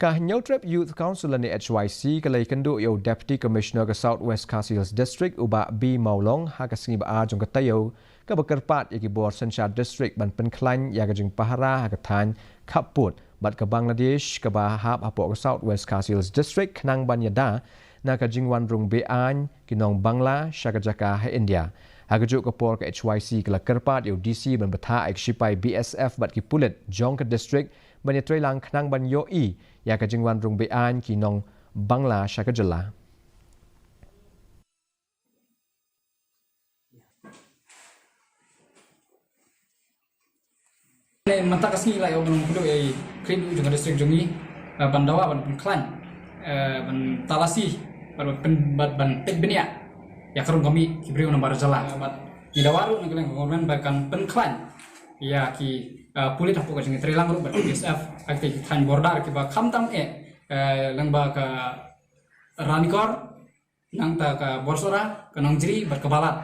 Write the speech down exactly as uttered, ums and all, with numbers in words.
Ka Hynñiewtrep Youth Council lane H Y C ka la ïakynduh ïa u Deputy Commissioner ka South West Khasi Hills District u Bah B Mawlong ha ka sngi ba ar jong ka taïew, kaba kyrpad ïa ki bor synshar district ban pynkhlaiñ ïa ka jingpahara ha ka thaiñ khappud bad ka Bangladesh kaba hap hapoh ka South West Khasi Hills District khnang ban ïada na ka jingwan rung be-aiñ ki nong Bangla sha ka jaka ha India. Ha kajuh ka por ka H Y C ka la kyrpad ïa u D C ban bthah ïa ki shipai B S F bad ki pulit jong ka district ban ïatreilang khnang ban ïohi ïa ka jingwan rung be-aiñ ki nong Bangla sha ka jylla. Mynta ka sngi la ïoh ban kdew ïa i khlieh jong ka district jong ngi, eh, ban dawa ban pynkhlaiñ, eh, ban talasi, ban pyn-, ban, ban peit bniah ïa ka rung ka mih ki briew na bar jylla. Bad ngi dawa ruh na ka liang ka government ba kan pynkhlaiñ ïa ki, eh, pulit hapoh ka jingtreilang ruh bad B S F ha ki thaiñ border kiba khamtam eh, eh, lyngba ka Ranikor, nangta ka Borsora, ka Nongjri bad ka Balat.